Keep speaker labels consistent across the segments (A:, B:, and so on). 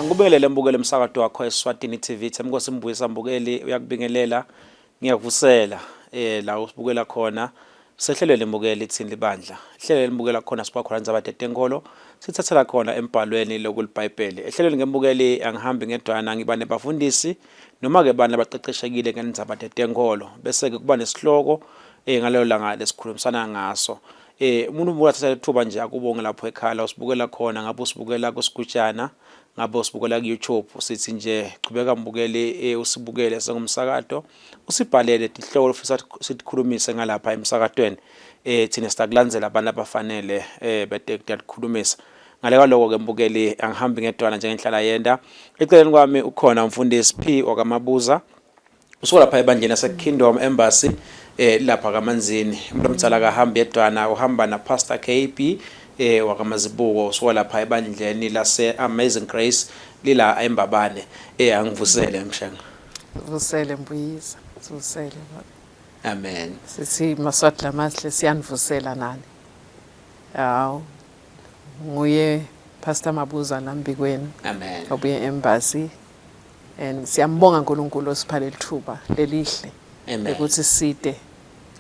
A: Angikubingelele mbukeli emsakato wakho eSwatini TV. Themkosi Mbuyisa mbukeli uyakubingelela. Ngiyakuvusela la usibukela khona. Sehlelweni mbukeli thini libandla. Ihlelo elibukela khona sibuka khona indzaba tetenkolo. Sithathela khona embhalweni lokuliBhayibheli. Ehlelweni ngembukeli angihambi ngedwana ngiba nebafundisi noma ke bani abaqeqeshekile ngendzaba tetenkolo. Bese ke kuba nesihloko ngalelo langa lesikhulumisana ngaso. Umuntu ubuka thatha lethuba nje akubonge lapho ekhaya la usibukela khona, ngabe usibukela kusigujana, ngabe usibukela ku-YouTube, sithi nje chubeka mbukeli, usibukele sengumsakato, usibhalele tihloko ofisa sitikhulumise ngalapha emsakatweni. Thina sitakulandzela abantu abafanele bete kuyatikhulumisa. Ngale kwaloko ke mbukeli angihambi ngedwana njengenhlala yenda. Eceleni kwami ukhona umfundisi P wakaMabuza. Usuka lapha ebandleni lase-Kingdom Embassy lapha kaManzini. Umuntu omdala akahambi yedwana, uhamba na Pastor KB wakaMazibuko, usuka lapha ebandleni lase Amazing Grace lila eMbabane. Angivusele Mshenga.
B: Vusele Mbuyisa, sivusele baba.
A: Amen.
B: Sithi Maswati lamahle siyanivusela nani. Hawu. Nguye Pastor Mabuza nambikweni.
A: Amen.
B: Obuye embassy. And siyambonga uNkulunkulu osipha lelithuba lelihle ukuthi side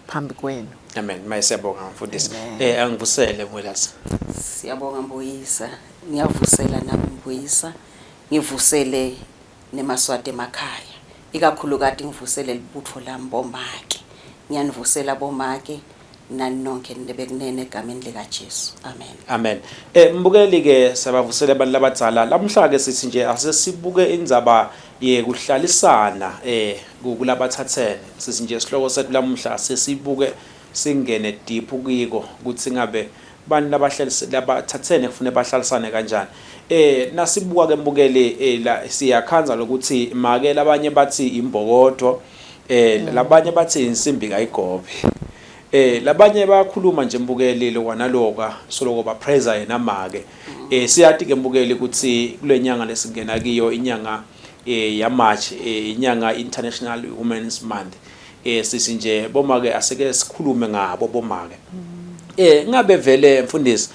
B: phambi kwenu.
A: Amen. Maye siyabonga mfundisi. Angivusele Mwelase.
C: Siyabonga Mbuyisa. Ngiyavusela nami Mbuyisa. Ngivusele nemaSwati emakhaya. Ikakhulukati ngivusele libutfo lami bomake. Ngiyanivusela bomake nani nonke nibekunene egameni likaJesu. Amen.
A: Amen. Mbukeli ke sabavusela abantu labadzala. Lamhla ke sithi nje asesibuke indzaba yekuhlalisana kulabathathene. Sithi nje sihloko sethu lamuhla sesibuke singene deep kiko ukuthi ngabe bantu labathathene kufanele bahlalisane kanjani. Nasibuka ke mbukeli, la siyakhanza lokuthi make labanye bathi imbokodo, labanye bathi insimbi kayigobe. Labanye bayakhuluma nje mbukeli lokwanaloka soloko bapraise yena make. Siyati ke mbukeli ukuthi kulenyanga lesingena kiyo, inyanga ya March, inyanga International Women's Month. Sisi nje bomake aseke sikhulume ngabo bomake. Ngabe vele mfundisi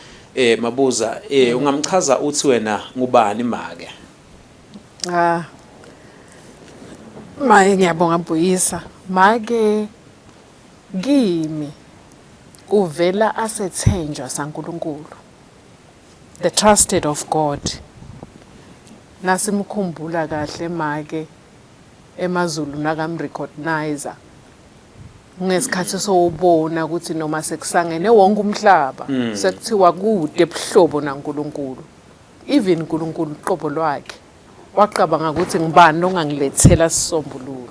A: Mabuza, ungamchaza uthi wena ngubani make?
B: Ah. Maye ngiyabonga Mbuyisa. Make kimi uvela asethenjwa saNkulunkulu. The trusted of God. Nasimkhumbula kahle make emazulu nakamrecognizer ngesikhathi sowubona ukuthi noma sekusangene wonke umhlaba, sekuthiwa kude buhlobo naNkulunkulu, even uNkulunkulu uqobo lwakhe wacabanga ukuthi ngibani ongangilethela sisombululo,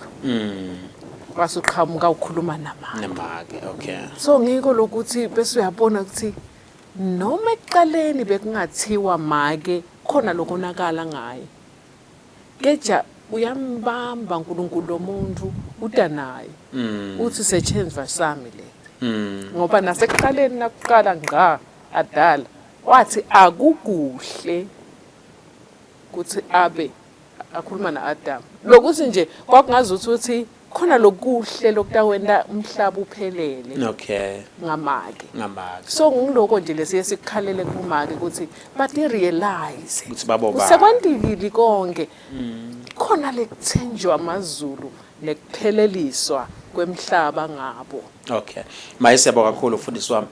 B: wasuqhamuka ukhuluma namake.
A: Namake, okay.
B: So ngiko lokuthi bese uyabona ukuthi noma ekuqaleni bekungathiwa make khona lokonakala ngaye, keja uyambamba uNkulunkulu lo muntu uda naye, uthi setshenzwa sami le, ngoba nasekuqaleni nakuqala ngqa adala wathi akukuhle ukuthi abe akhuluma na-Adam, lokuthi nje kwakungazuthi ukuthi khona lokuhle lokutawenta umhlaba uphelele ngamake.
A: Ngamake.
B: So ngiloko nje lesiye sikukhalele kumake ukuthi bati realize
A: ukuthi babo ba
B: sekwantikili konke, khona lekuthenjwa amazulu nekupheleliswa kwemhlaba ngabo.
A: Okay, maye siyabonga kakhulu mfundisi wami.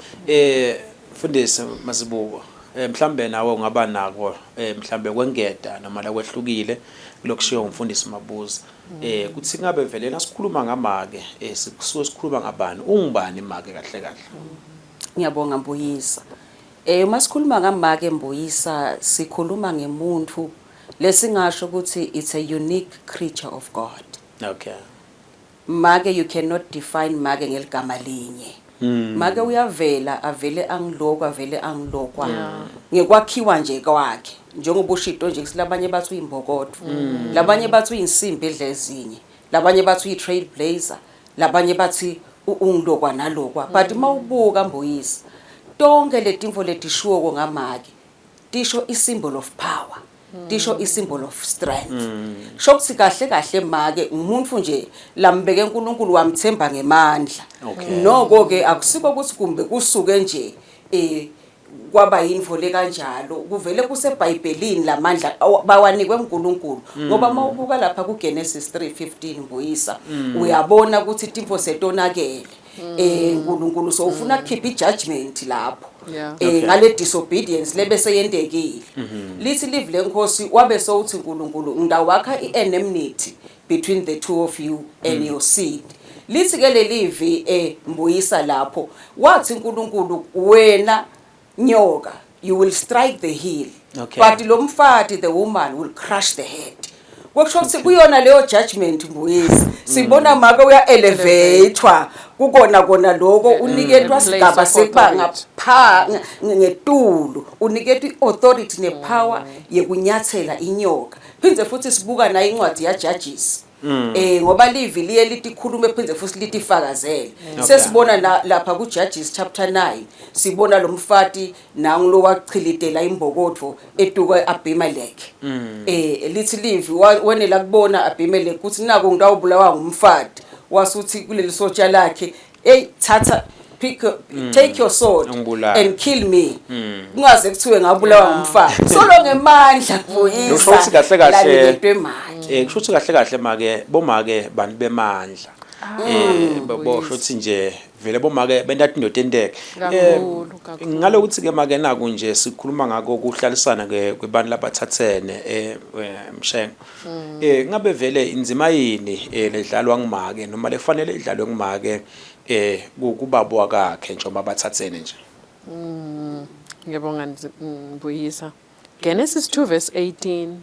A: Mfundisi Mazibuko, mhlambe nawe ungaba nako mhlambe kwengeda noma la kwehlukile kulokushiwo umfundisi Mabuza. Kuthi ngabe vele nasikhuluma ngamake, sikusuke sikhuluma ngabani? Ungubani make kahle kahle?
C: Ngiyabonga Mbuyisa. Uma sikhuluma ngamake Mbuyisa, sikhuluma ngemuntu lesingasho ukuthi it's a unique creature of God. Make, you cannot define make ngeligama linye. Make uyavela avele angilokwa, avele angilokwa ngekwakhiwa nje kwakhe, njengoba ushito nje, labanye bathi uyimbokodvo, labanye bathi uyinsimbi edla ezinye, labanye bathi uyi-trailblazer, labanye bathi ungilokwa nalokwa, but mawubuka Mbuyisa, tonke letimfo letishiwoko ngamake tisho i-symbol of power, tisho i-symbol of strength. Sho ukuthi kahle kahle make umuntu nje lambeke uNkulunkulu wamthemba ngemandla. Noko ke akusiko ukuthi kumbe kusuke nje Kwaba yinfo le kanjalo, kuvele kuseBhayibhelini lamandla bawanikwe uNkulunkulu, ngoba mawubuka lapha kuGenesis 3:15, Mbuyisa, uyabona ukuthi timfo setonakele, uNkulunkulu so ufuna ukukhipha ijudgment lapho ngale disobedience lebese yentekile. Lithi live lenkosi, wabe sowuthi uNkulunkulu, "Ngidawakha ienmity between the two of you and your seed." Lithi ke lelivi, Mbuyisa, lapho wathi uNkulunkulu, "Wena nyoka, you will strike the heel, but lo mfati, the woman, will crush the head." Kusho ukuthi kuyona leyo judgment, Mbuyisa, sibona make uya elevatewa kukona kona lokho, uniketwa sigaba sekuba ngapha ngetulu, uniketwa i-authority nepower yekunyathela inyoka. Phindze futhi sibuka nayo incwadi ya Judges, ngoba livi liye lithi khulume, phindze futhi lithi fakazele. Sesibona lapha ku Judges chapter 9, sibona lo mfati nangu lo wachilitela imbokotho etuka Abimelech. Lithi livi wenela kubona Abimelech ukuthi naku ngitawubulawa ngumfati, wasuthi kuleli sotsha lakhe, "Hey, thatha, pick take your sword
A: Ungibulale.
C: and kill me, kungaze kuthiwe ngabulawa ngumfati." Solo ngemandla
A: Kusho ukuthi kahle kahle
C: laniketwe manje.
A: Kusho ukuthi kahle kahle make, bomake bantu bemandla. Bosho ukuthi nje vele bomake bentathi indoda enteke.
B: Kakhulu, kakhulu.
A: Ngalokuthi ke make, naku nje sikhuluma ngako kuhlalisana ke kwebantu labathathene, Mshengo. Ngabe vele inzima yini ledlalwa ngumake noma lefanele idlalwe ngumake kubaba wakhe njengoba bathathene nje?
B: Ngiyabonga, Mbuyisa. Genesis 2 verse 18,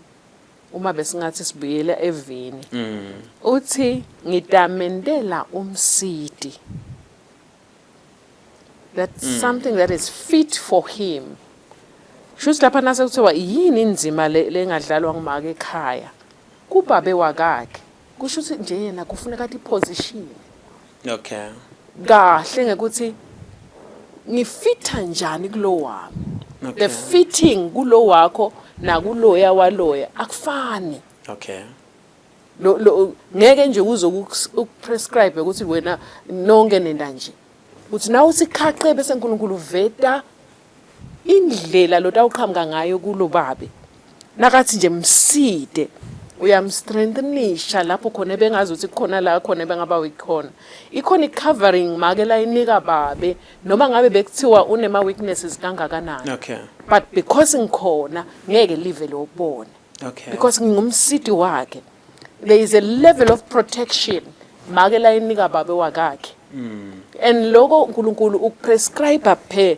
B: uma besingathi sibuyele evini. Uthi, "Ngitamentela umsiti." That's something that is fit for him. Shuthi lapha nase kuthiwa yini inzima le lengadlalwa ngumake ekhaya kubabe wakakhe, kusho ukuthi nje yena kufuneka athi position kahle ngekuthi ngifitha njani kulo wami. The fitting kulo wakho nakuloya waloya akufani. Lo ngeke nje uze ukuprescribe ukuthi wena nonke nenda nje, uthi nawe usikhaqe, bese uNkulunkulu uveta indlela lo tawuqhamuka ngayo kulo babe. Nakathi nje mside, uyamstrengthenisha lapho khona ebengazi ukuthi kukhona la khona ebengaba weak khona, ikhona i-covering make la inika babe, noma ngabe bekuthiwa unema weaknesses kangakanani, but because ngikhona ngeke live lokubona, because ngingumsidi wakhe. There is a level of protection make la inika babe wakakhe, and lokho uNkulunkulu ukuprescribe phe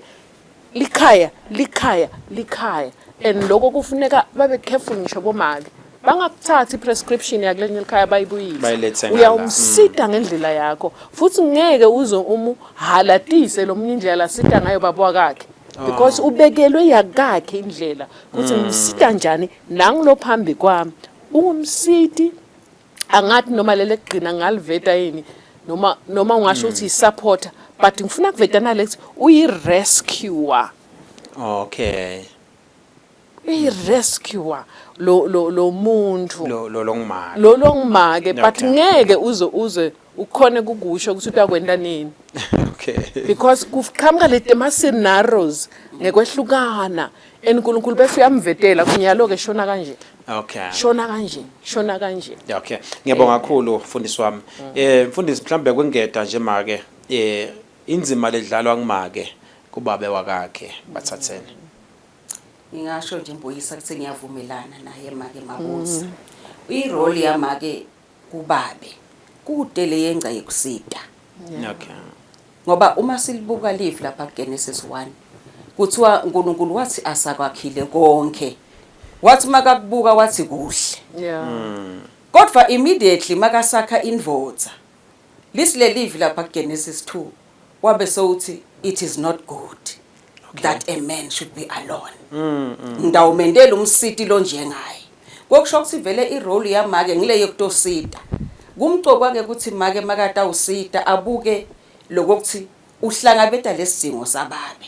B: likhaya, likhaya, likhaya, and lokho kufuneka babe careful ngisho bomake bangakuthathi i-prescription yakulenye likhaya bayibuyise.
A: Bayilethe ngala.
B: Uyawumsida ngendlela yakho, futhi ngeke uze umuhalatise lo munye indlela lasida ngayo baba wakakhe, because ubekelwe yakakhe indlela ukuthi ngimsida njani nangilo phambi kwami ungumsidi. Angathi noma lele kugcina ngaliveta yini, noma ungasho ukuthi i-supporter, but ngifuna kuveta nalethi uyi-rescuer. Uyi-rescuer lo muntu.
A: Lo ngumake.
B: Lo longumake, but ngeke uze ukhone kukusho ukuthi utakwenta nini, because kuqhamuka leti ama-scenarios ngekwehlukana, and uNkulunkulu bese uyamvetela kunyalo-ke, shona kanje, shona kanje, shona kanje.
A: Okay. Ngiyabonga kakhulu, mfundisi wami. Mfundisi, mhlambe kwengeda nje make, inzima ledlalwa ngumake kubabe wakakhe bathathene.
C: Ngingasho nje, Mbuyisa, ukuthi ngiyavumelana naye make Mabuza. Irole yamake kubabe kude le yengca yekusida. Ngoba uma silibuka live lapha kuGenesis 1, kuthiwa uNkulunkulu wathi asakwakhile konke. Wathi makakubuka wathi kuhle. Kodwa immediately makasakha indvodza, lisile live lapha kuGenesis 2, wabe sowuthi, "It is not good that a man should be alone. Ngidawumendela umsiti lo njengaye." Kokusho ukuthi vele irole yamake ngile yokutosita. Kumcokwa ke ukuthi make makatawusita abuke lokuthi uhlangabeta lesidingo sababe.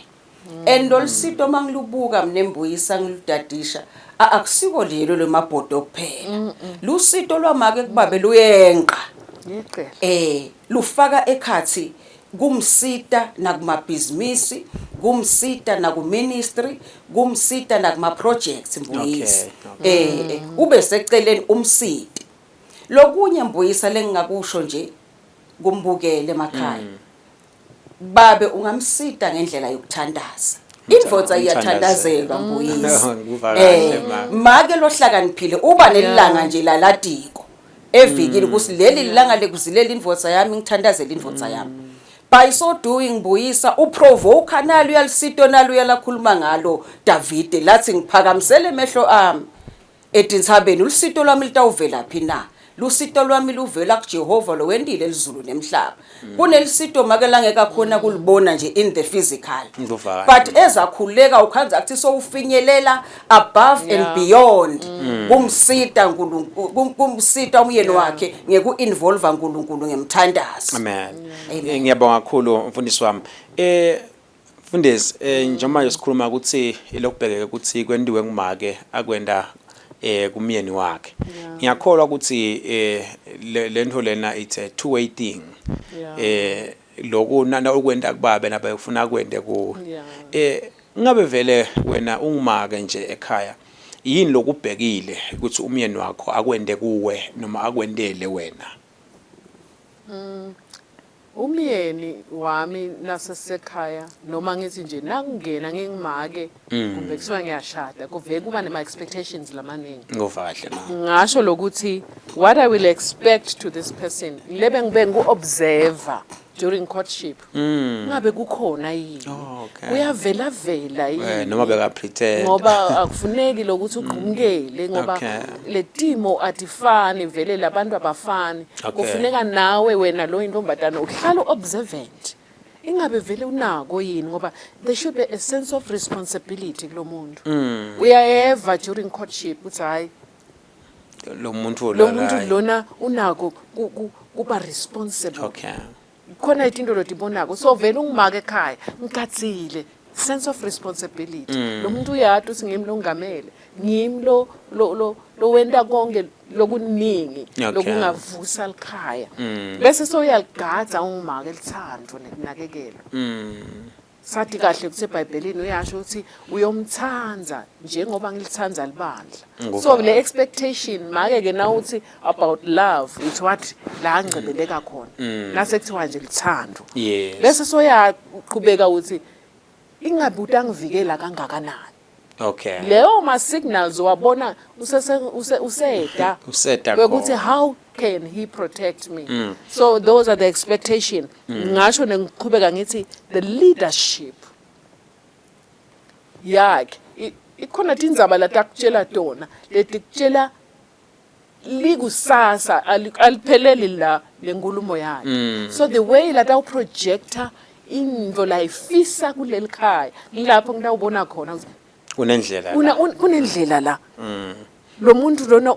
C: And lolusito mangilubuka mina, Mbuyisa, ngiludadisha, akusiko lelo lemabhodo kuphela. Lusito lwamake kubabe luyenqa.
B: Yeqela.
C: Lufaka ekhathi kumsita nakumabhizinisi, Kumsita naku ministry, kumsita nakuma projects, Mbuyisa. Ube seceleni umsite. Lokunye, Mbuyisa, lengingakusho nje kumbukele emakhaya, babe ungamsita ngendlela yokuthandaza. Indvodza iyathandazelwa, Mbuyisa.
A: Ngikuva kahle, ma.
C: Make lohlakaniphile uba nelilanga nje laladiko evikini ukuthi leli lilanga lekuzilela indvodza yami, ngithandazela indvodza yami. By so doing, Mbuyisa, uprovoke nalo uyalisito nalo uyalakhuluma ngalo Davide lathi, "Ngiphakamisele emehlo ami etintsabeni, ulusito lwami litawuvela phi na? Lusito lwami luvela kuJehova lowendile lizulu nemhlaba." Kunelisito make langeke akhona kulibona nje in the physical,
A: Ngikuva kahle.
C: but ezakhuleka ukhanza kuthi sowufinyelela above and beyond kumsita uNkulunkulu, kumsita umyeni wakhe ngeku-involve uNkulunkulu ngemthandazo.
A: Amen.
C: Amen.
A: Ngiyabonga kakhulu, mfundisi wami. Mfundisi, njengoba nje sikhuluma ukuthi ilokubhekeke ukuthi kwendiwe ngumake akwenda kumyeni wakhe. Ngiyakholwa ukuthi lento lena, it's a two way thing. Lokhu nana ukwenda kubabe nabe ufuna kwende kuwe. Ngabe vele wena ungumake nje ekhaya, yini lokubhekile ukuthi umyeni wakho akwende kuwe noma akwendele wena?
B: Umyeni wami nasesekhaya, noma ngithi nje nakungena ngingimake kumbe kuthiwa ngiyashada, kuvele kuba nema-expectations lamaningi.
A: Ngova kahle, ma.
B: Ngasho lokuthi what I will expect to this person, lebe ngibe ngu-observer during courtship, ngabe kukhona yini, kuyavela vela yini,
A: Noma beka pretend.
B: Ngoba akufuneki lokuthi ugqumukele ngoba le timo atifani vele, labantu abafani. Kufuneka nawe wena lo intombazana uhlala observant, ingabe vele unako yini, ngoba there should be a sense of responsibility kulo muntu. Uyayeva during courtship ukuthi hayi,
A: lo muntu
B: lo muntu lona unako kuba responsible. Khona itinto lotibonako, so vele ungimake ekhaya ngikatsile sense of responsibility. Lo muntu uyati ukuthi ngimi longamele, ngimi lo wenta konke lokuningi lokungavusa likhaya, bese soyaligadza ungimake lithando nekunakekelwa. Sathi kahle ukuthi eBhayibhelini uyasho ukuthi uyomthanda njengoba ngilithanda libandla. So le expectation make ke na uthi about love, it's what la ngcebeleka khona nase kuthiwa nje lithando. Bese soyaqhubeka uthi ingabe utangivikela kangakanani. Leyo ma signals wabona useda
A: Useda
B: kwekuthi
A: khona.
B: how can he protect me. So those are the expectation. Ngasho nengiqhubeka ngithi the leadership yakhe, ikhona tindzaba latakutshela tona letikutshela likusasa, alipheleli la lenkulumo yakhe. So the way latawuprojecta intfo layifisa kuleli khaya, ngilapho ngitawubona khona ukuthi
A: Kunendlela la.
B: Kunendlela la lo muntu lona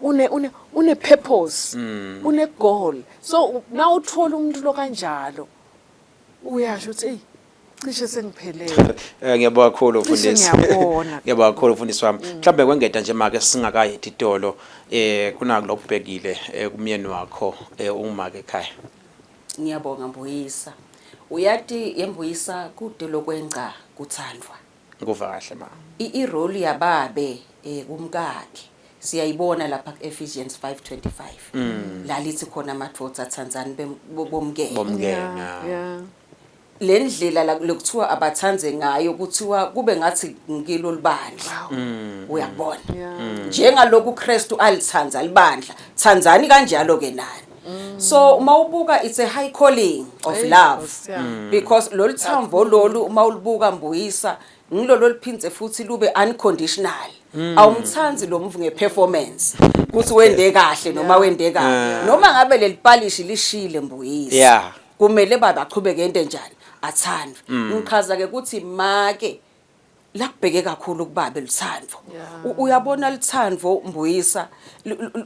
B: une purpose, une goal. So na uthola umuntu lo kanjalo, uyasho ukuthi, "Ey, cishe sengiphelele."
A: Ngiyabonga kakhulu,
B: Cishe
A: mfundisi.
B: ngiyabona.
A: Ngiyabonga kakhulu, mfundisi wami. Mhlawumbe kwengeda nje make singakayi etitolo, kunako lokubhekile kumyeni wakho ungumake ekhaya.
C: Ngiyabonga, Mbuyisa. Uyati yembuyisa kude lokwenca kuthandwa.
A: Ngikuva kahle, ma.
C: I-role yababe kumkakhe siyayibona lapha ku-Ephesians 5:25, la lithi khona, "Amadvodza, athandzani bomkene."
A: Bomkena.
C: Le ndlela la lokuthiwa abathandze ngayo, kuthiwa kube ngathi ngilo libandla, uyakubona? Njengaloku uKristu alithandza libandla, thandzani kanjalo ke nani. So uma ubuka, it's a high calling of
B: Hey,
C: love,
B: Nkosi yami.
C: because lolu thambo lolu uma ulibuka, Mbuyisa, ngilolo liphindze futhi lube unconditional. Awumthandi lo mvu ngeperformance kuthi wende kahle noma wende kahle, noma ngabe leli palishi lishile, Mbuyisa, kumele baba aqhubeke into enjani, athandwe. Ngichaza ke ukuthi make lakubheke kakhulu kubabe luthando. Uyabona luthando, Mbuyisa,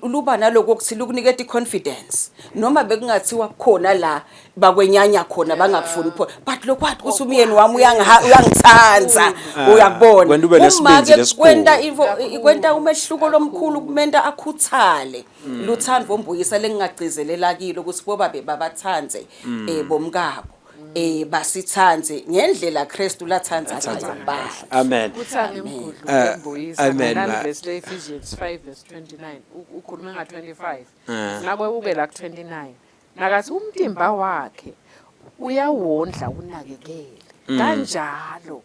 C: luba naloko okuthi lukuniketa i-confidence, noma bekungathiwa kukhona la bakwenyanya khona, bangakufuni pho, but lokwathi ukuthi umyeni wami uyangithanda, uyakubona?
A: Kwenta ube nesibindi
C: Uma-ke
A: lesikhulu.
C: kwenta kwenta umehluko lomkhulu, kumenta akhuthale luthando, Mbuyisa, lengingagcizelela kilo ukuthi bobabe babathandze bomkabo. Basithandze ngendlela Kristu lathandza ngayo ibandla.
A: Amen.
B: Kuthi angemgudlu embuyisa
A: Amen,
B: nali verse le Ephesians 5 verse 29, ukhulume nga 25, ngakho ube la ku 29 nakathi umtimba wakhe uyawondla unakekele. Kanjalo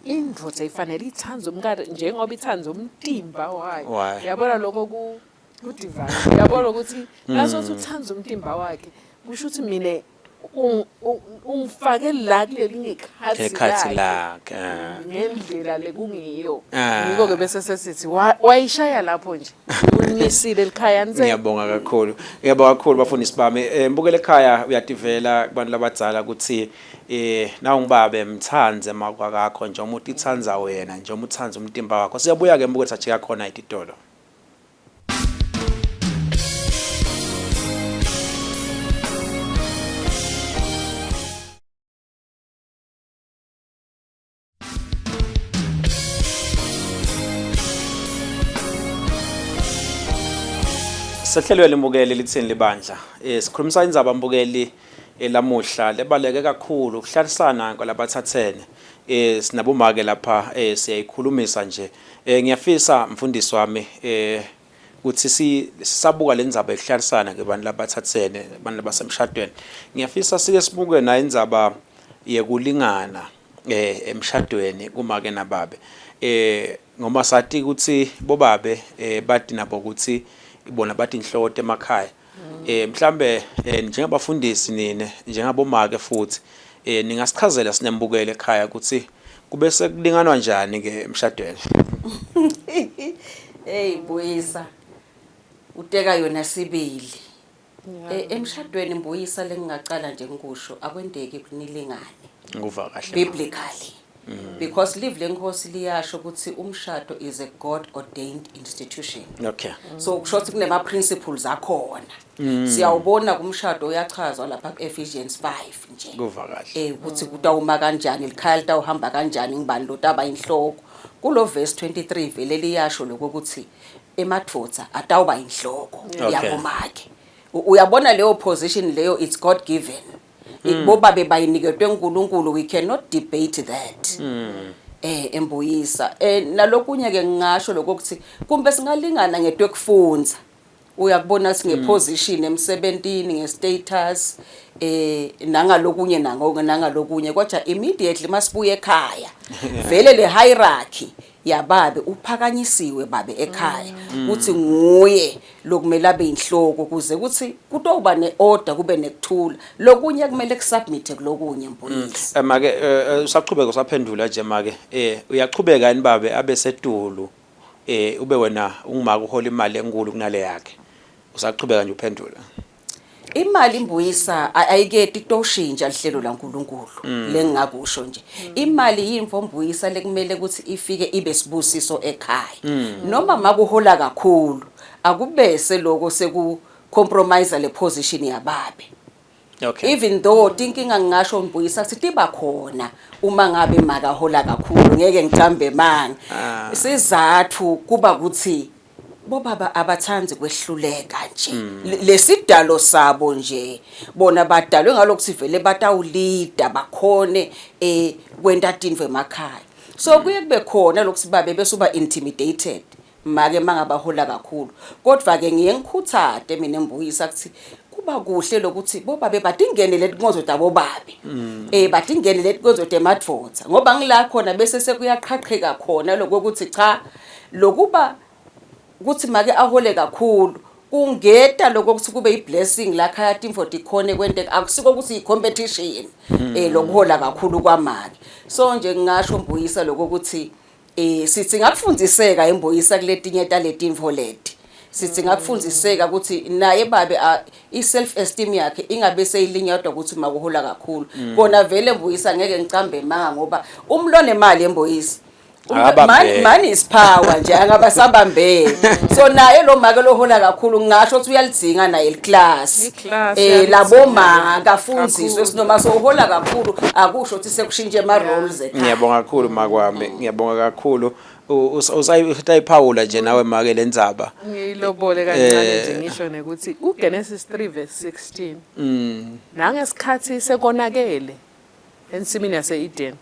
B: indoda ifanele ithanze umkakhe njengoba ithanze umtimba wayo.
A: Wayo.
B: Uyabona lokho ku divine, uyabona ukuthi nasothi uthanze umtimba wakhe, kusho ukuthi mina ungifake la kuleli ngekhathi
A: Ekhathi
B: lakhe
A: lakhe.
B: Ngendlela lekungiyo.
A: Ah.
B: Ngiko ke bese sesithi wayishaya lapho nje, unyisile likhaya nse.
A: Ngiyabonga kakhulu. Ngiyabonga kakhulu, bafundisi bami. Mbukele ekhaya, uyativela kubantu labadzala ukuthi nawu ngibabe mthandze makwakakho nje umuntu ithandza wena nje uma uthandza umtimba wakho. Siyabuya ke mbukele, sajika khona ititolo. Sehlelweni mbukeli lithini libandla. Sikhulumisa indzaba mbukeli lamuhla lebaleke kakhulu, ukuhlalisana kwalabathathene. Sinabomake lapha, siyayikhulumisa nje. Ngiyafisa mfundisi wami ukuthi sisabuka le ndzaba yokuhlalisana ke bantu labathathene, abantu labasemshadweni. Ngiyafisa sike sibuke na indzaba yekulingana emshadweni kumake nababe. Ngoba sathi ukuthi bobabe bathi nabo ukuthi bona bathi inhloko emakhaya. Mhlambe njengabafundisi nine, njengabomake futhi, ningasichazela sinembukele ekhaya ukuthi kube sekulinganwa njani ke emshadweni.
C: Hey Mbuyisa, uteka yona sibili. Emshadweni Mbuyisa, lengingacala nje ngikusho, akwendeki kunilingane
A: Ngikuva kahle.
C: biblically, because live lenkosi liyasho ukuthi umshado is a God ordained institution. So kusho ukuthi kunema principles akhona. Siyawubona kumshado, uyachazwa lapha ku-Ephesians 5 nje.
A: Kuva kahle.
C: Ukuthi kutawuma kanjani likhaya, litawuhamba kanjani, ngibani lotaba inhloko. Kulo verse 23 vele liyasho lokho ukuthi emadvodza atawuba inhloko yabomakhe. Uyabona leyo position leyo, it's God given. Bobabe bayiniketwe uNkulunkulu, we cannot debate that. Embuyisa, nalokunye ke ngingasho lokuthi kumbe singalingana ngento ekufunza, uyakubona singeposition emsebentini, ngestatus, nangalokunye nangalokunye, kodwa immediately masibuye ekhaya vele le hierarchy yababe uphakanyisiwe babe ekhaya kuthi nguye lokumele abe inhloko kuze kuthi kutoba neorder, kube nekuthula. Lokunye kumele kusubmit kulokunye, Mbuyisa.
A: Make usaqhubeka usaphendula nje make, uyachubeka yini babe abe setulu, ube wena ungumaka uhola imali enkulu kunale yakhe? Usaqhubeka nje uphendula.
C: Imali Mbuyisa ayiketi kutoshintsha lihlelo laNkuluNkulu. Lengingakusho nje, imali yimfo Mbuyisa lekumele ukuthi ifike ibe sibusiso ekhaya. Noma makuhola kakhulu, akubese lokho seku compromise le position yababe. Even though tinkinga, ngingasho Mbuyisa ukuthi tiba khona uma ngabe makahola kakhulu, ngeke ngicambe manga. Isizathu kuba ukuthi bobaba abathandi kwehluleka nje. Lesidalo sabo nje, bona badalwe ngalokuthi vele batawulida, bakhone kwenta tintfo emakhaya. So kuye kube khona lokuthi babe bese uba intimidated make mangabahola kakhulu. Kodwa ke ngiye ngikhuthate mina Mbuyisa ukuthi kuba kuhle lokuthi bobabe batingenele tinkonzo tabobabe, batingenele tinkonzo temadvodza, ngoba ngila khona bese sekuyaqhaqheka khona lokuthi cha, lokuba kuthi make ahole kakhulu kungeta lokho ukuthi kube i-blessing la khaya, timfo tikhone kwenteka. Akusiko ukuthi i-competition lokuhola kakhulu kwamake. So nje ngingasho Mbuyisa lokho ukuthi sithi ngakufundiseka embuyisa kuletinye taletimfo leti, sithi ngakufundiseka ukuthi naye babe i-self esteem yakhe ingabe seyilinyadwa ukuthi makuhola kakhulu. Kona vele Mbuyisa ngeke ngicambe manga, ngoba umlo nemali embuyisa,
A: Akabambeki.
C: Money is power nje, angaba sabambeki. So naye lo make lohola kakhulu, ngingasho ukuthi uyalidzinga naye liclass.
B: I-class
C: labo
B: uyalidzinga.
C: maka afundziswe.
B: Kakhulu.
C: Sinoma sowuhola kakhulu akusho ukuthi sekushintshe ama roles ekhaya.
A: Ngiyabonga kakhulu makwami, ngiyabonga kakhulu. Usayiphawula nje nawe make lendzaba.
B: Ngiyilobole kancane nje, ngisho nekuthi uGenesis 3 verse 16, nangesikhathi sekonakele. Ensimini yase-Eden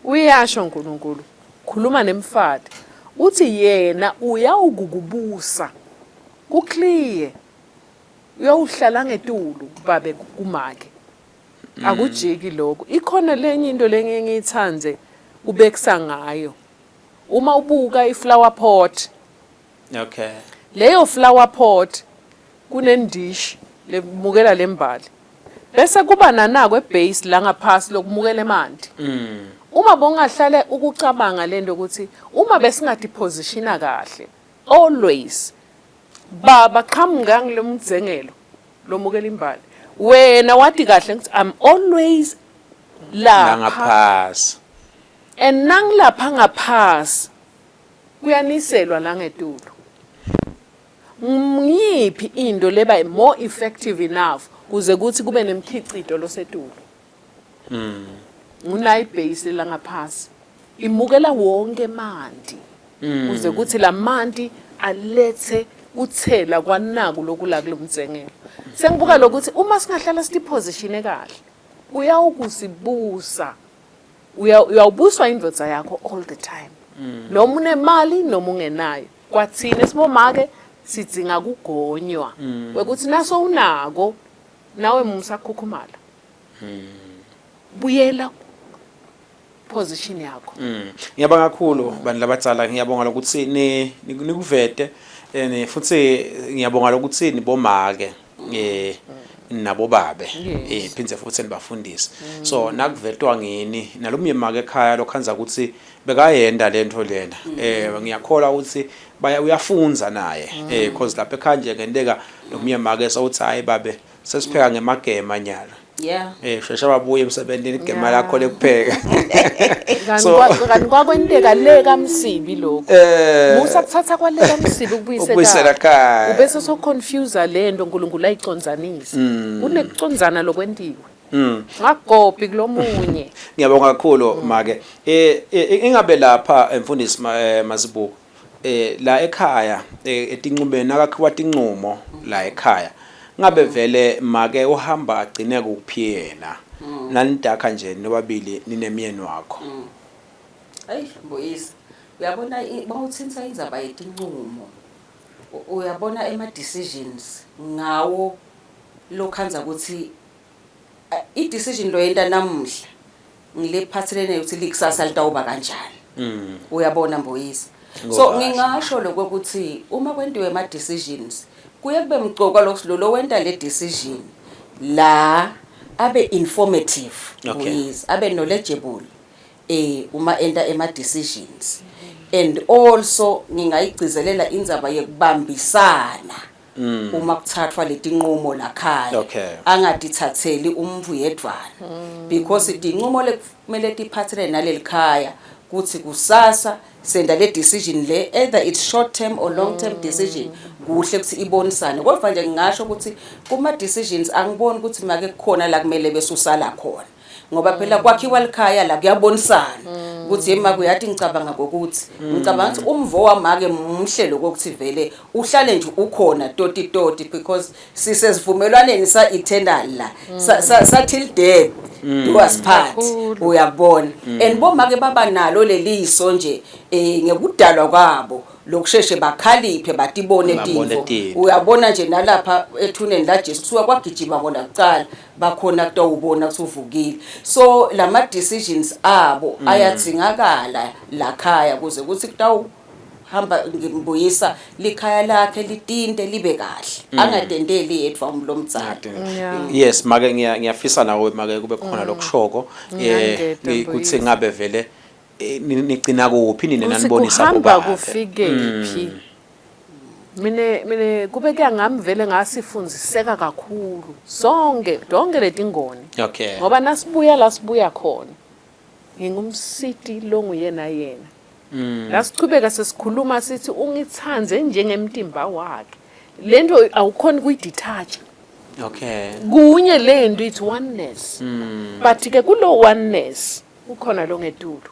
B: uyasho uNkulunkulu khuluma nemfati uthi yena uyawukukubusa ku-clear uyawuhlala ngetulu babe kumake. Akujiki lokho. Ikhona lenye into lenye ngiyithandze kubekisa ngayo. Uma ubuka i-flower pot, leyo flower pot kunendishi lemukela lembali, bese kuba nanako ebase la ngaphasi lokumukela emanti. Uma bongahlale ukucabanga lento ukuthi uma besingadipositiona kahle always, baba qhamuka ngile mdzengelo lomukela imbali, wena wathi kahle ngithi I'm always
A: la
B: lapha
A: ngaphasi.
B: And nangilapha ngaphasi kuyaniselwa la ngetulu. Ngiyiphi into leba more effective enough kuze kuthi kube nemkhicito losetulu? Ngunayi base la ngaphasi imukela wonke manti kuze kuthi lamanti alethe kuthela kwanaku lokula kulomdzengelo. Sengibuka lokuthi uma singahlala sidipositione kahle, uyawukusibusa, uyawubuswa indvodza yakho all the time, noma unemali noma ungenayo. Kwathina sibomake sidzinga kugonywa kwekuthi naso unako nawe musa kukhukhumala, buyela position yakho.
A: Ngiyabonga kakhulu bantu labadzala, ngiyabonga lokuthi ni nikuvete futhi ngiyabonga lokuthi nibomake nabobabe phindze futhi nibafundise. So nakuvetwa ngini nalomnye make ekhaya lokhanza ukuthi bekayenda lento lena, ngiyakholwa ukuthi baya uyafunza naye, because lapha ekhaya nje ngenteka lomnye make sawuthi, "Hayi babe, sesipheka ngemagema nyalo." Shesha babuye emsebenzini, igema lakho lekupheka.
B: Kanti kanti kwakwenteka le kaMsibi lokho. Musa kuthatha kwale kaMsibi ukubuyisela
A: Ukubuyisela ekhaya.
B: Ubese so confuse lento uNkulunkulu ayicondzanisa. Kunekucondzana lokwentiwe. Ngagobhi kulomunye.
A: Ngiyabonga kakhulu make. Ingabe lapha emfundisi Mazibuko, la ekhaya, etinqumeni nakakhiwa tinqumo la ekhaya, ngabe vele make uhamba agcine kuphi yena nanidakha nje nobabili ninemyeni wakho?
C: Eyi Mbuyisa, uyabona bawuthinta indzaba yetincumo. Uyabona ema-decisions ngawo lokhanza ukuthi i-decision loyenta namuhla ngilephathelene ukuthi likusasa litawuba kanjani. Uyabona Mbuyisa. So
A: Ngoba
C: ngingasho lokuthi uma kwentiwe ama decisions kuye kube mcoka lokho lo wenta le decision la abe informative, Mbuyisa, abe knowledgeable uma enta ema decisions. And also ngingayigcizelela indzaba yekubambisana uma kuthathwa letinqumo lakhaya, angatithatheli umntfu yedvwana, because tinqumo lekumele tiphathelene naleli khaya kuthi kusasa senda le decision le, either it's short term or long term decision, kuhle ukuthi ibonisane. Kodwa nje ngingasho ukuthi kuma decisions angiboni ukuthi make kukhona la kumele bese usala khona, ngoba phela kwakhiwa likhaya la, kuyabonisana ukuthi yema kuyathi ngicabanga ngokuthi ngicabanga ukuthi umvo wamake muhle lokuthi vele uhlale nje ukhona toti toti, because sisezivumelwaneni sa eternal la sa till death do us part.
B: Kakhulu.
C: Uyabona, and bomake baba nalo leliso nje ngekudalwa kwabo lokusheshe bakhaliphe batibone
A: Babone
C: tintfo.
A: tintfo.
C: Uyabona nje nalapha ethuneni la Jesu kusuka kwagijima bona kucala, bakhona kutawubona ukuthi uvukile. So lama decisions abo ayadzingakala lakhaya kuze kuthi kutawu hamba ngimbuyisa likhaya lakhe litinte libe kahle, angatenteli yedwa umlomdzala.
A: Yes make, ngiyafisa nawe make kube khona lokushoko
B: Ngiyangeda,
A: ukuthi
B: Mbuyisa.
A: ngabe vele nigcina kuphi nina
B: Ukuthi
A: nanibonisa
B: kuhamba
A: bobabe?
B: Kufike phi? Mine kube kuya ngami vele ngasifundiseka kakhulu sonke donke letingoni, ngoba nasibuya la sibuya khona ngingumsiti longuyena yena. Nasichubeka sesikhuluma sithi ungithandze njengemtimba wakhe, lento awukhoni kuyidetach. Kunye lento, it's oneness, but ke kulo oneness ukhona lo ngetulu.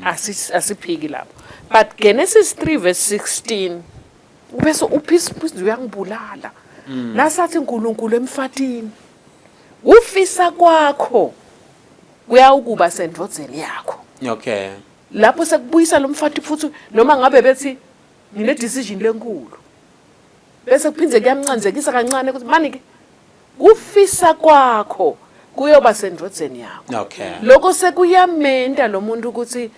B: Asiphiki lapho, but Genesis 3 verse 16 ubese uphisa uyangibulala nasathi uNkulunkulu emfatini, ufisa kwakho. Kuyawukuba sendvodzeni yakho.
A: Okay.
B: Lapho sekubuyisa lo mfati futhi, noma ngabe bethi ngine decision lenkulu, bese kuphindze kuyamncanzekisa kancane ukuthi mani ke kufisa kwakho kuyoba sendvodzeni yakho. Lokho sekuyamenta lo muntu ukuthi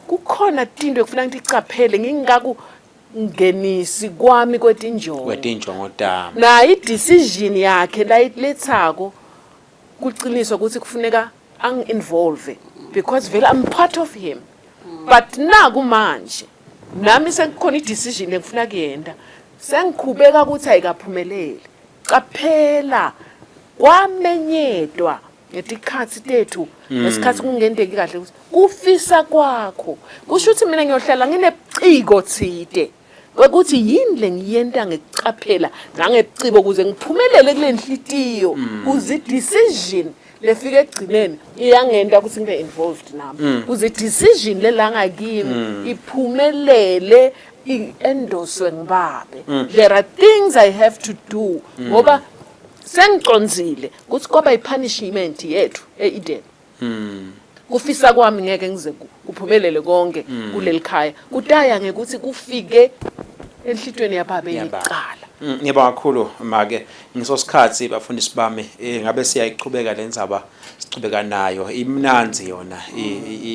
B: kukhona tinto ekufanele ngicaphele, ngingaku ngenisi kwami kwetinjongo.
A: Kwetinjongo tami.
B: Nayo i-decision yakhe layilethako kuqiniswa ukuthi kufuneka angi-involve, because vele I'm part of him. But naku manje nami sekukhona i-decision engifuna kuyenda, sengikhubeka ukuthi ayikaphumeleli. Caphela, kwamenyedwa ngetikhatsi tethu ngesikhathi kungendeki kahle ukuthi kufisa kwakho kusho ukuthi mina ngiyohlala nginebuciko thide kwekuthi yini le ngiyenta ngekucaphela nangebuciko ukuze ngiphumelele kule nhlitiyo, kuze i-decision lefika ekugcineni iyangenta ukuthi ngibe involved nami, kuze i-decision lelanga kimi iphumelele, i-endoswe ngibabe. There are things I have to do, ngoba sengicondzile ukuthi kwaba i-punishment yethu e-Eden. Kufisa kwami ngeke ngize kuphumelele konke kuleli khaya, kutaya ngekuthi kufike enhlitweni yababe
A: Yababa.
B: iqala.
A: Ngiyabonga kakhulu make. Ngiso sikhathi, bafundisi bami, ngabe siyayichubeka le ndzaba, sichubeka nayo, imnanzi yona,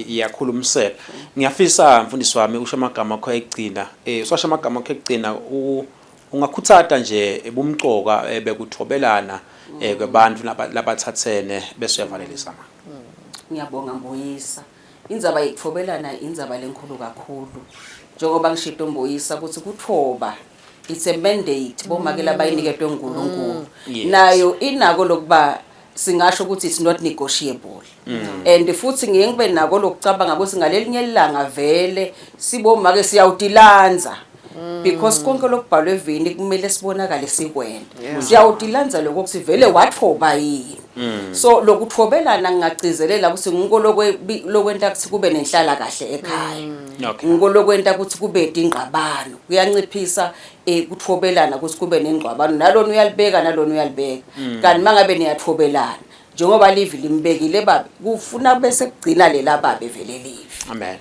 A: iyakhulumiseka. Ngiyafisa, mfundisi wami, usho amagama akho ekugcina. Usasho amagama akho ekugcina, ungakhuthata nje bumcoka bekuthobelana kwebantu labathathene, bese uyavalelisa ma.
C: Ngiyabonga, Mbuyisa. Indzaba yekuthobelana indzaba lenkulu kakhulu, njengoba ngishito, Mbuyisa, ukuthi kuthoba it's a mandate bomake labayiniketwe nguNkulunkulu. Nayo inako lokuba singasho ukuthi it's not negotiable, and futhi ngiye ngibe nako lokucabanga ukuthi ngalelinye ilanga vele sibomake siyawutilanza, because konke lokubhalwe evini kumele sibonakale sikwenda. Siyawutilanza lokho ukuthi vele wathoba yini. So lokuthobelana, ngingagcizelela ukuthi ngiko lokwenta ukuthi kube nenhlala kahle ekhaya. Ngiko lokwenta ukuthi kube tingqabano, kuyanciphisa kuthobelana ukuthi kube nengcwabano, nalona uyalibeka, nalona uyalibeka. Kanti mangabe niyathobelana njengoba livi limbekile babe, kufuna bese kugcina lela babe vele livi.
A: Amen,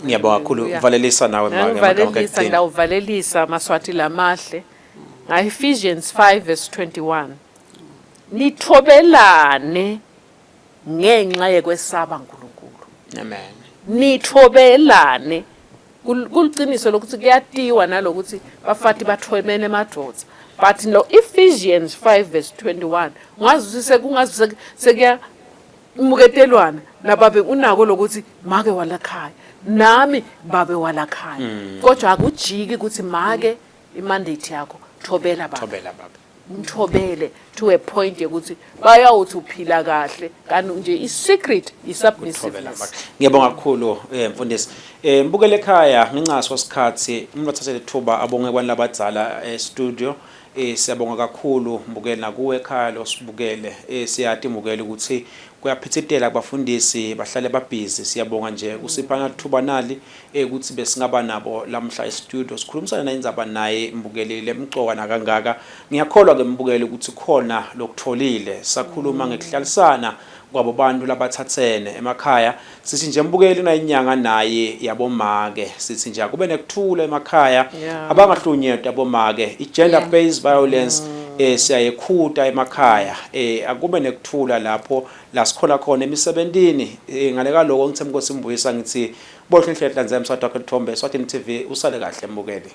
A: ngiyabonga kakhulu.
B: Hallelujah.
A: Valelisa nawe make, amagama akho
B: Ngivalelisa.
A: ekugcina.
B: Ngidawuvalelisa, Maswati lamahle, nga-Ephesians 5 verse 21: nithobelane ngenxa yekwesaba uNkulunkulu.
A: Amen.
B: Nithobelane. Kuliciniso lokuthi kuyatiwa nalokuthi bafati bathobene emadvodza, but lo Ephesians 5 verse 21 ungazi ukuthi sekungazi sekuya muketelwana nababe unako lokuthi make walakhaya nami babe walakhaya, kodwa akujiki ukuthi make i-mandate yakho, thobela baba.
A: Thobela baba.
B: Mthobele to a point yokuthi bayawuthi uphila kahle, kanti nje i-secret
A: Thobela
B: i-submissiveness.
A: Make, ngiyabonga kakhulu, mfundisi. Mbukele ekhaya, ngenxa sikhathi umuntu athathe lethuba abonge kwani labadzala e-studio. Siyabonga kakhulu, mbukeli, nakuwe ekhaya lo sibukele. Siyati, mbukeli, ukuthi kuyaphithitela kubafundisi, bahlale babhizi. Siyabonga nje kusiphana thuba nali ukuthi besingaba nabo lamhla e-studio, sikhulumisana naye indzaba naye, mbukeli, lemcoka nakangaka. Ngiyakholwa ke, mbukeli, ukuthi khona lokutholile. Sakhuluma ngekuhlalisana kwabo bantu labathathene emakhaya. Sithi nje, mbukeli, nayinyanga naye yabomake, sithi nje akube nekuthula emakhaya. Abangahlunyedwa abomake, i-gender based violence siyayekhuta emakhaya. Akube nekuthula lapho la sikhola khona emisebentini. Ngale kaloko, ngithe Nkosi Mbuyisa, ngithi bohle inhlehle nze mswati wakhe Thombe, Swatini TV. Usale kahle, mbukeli.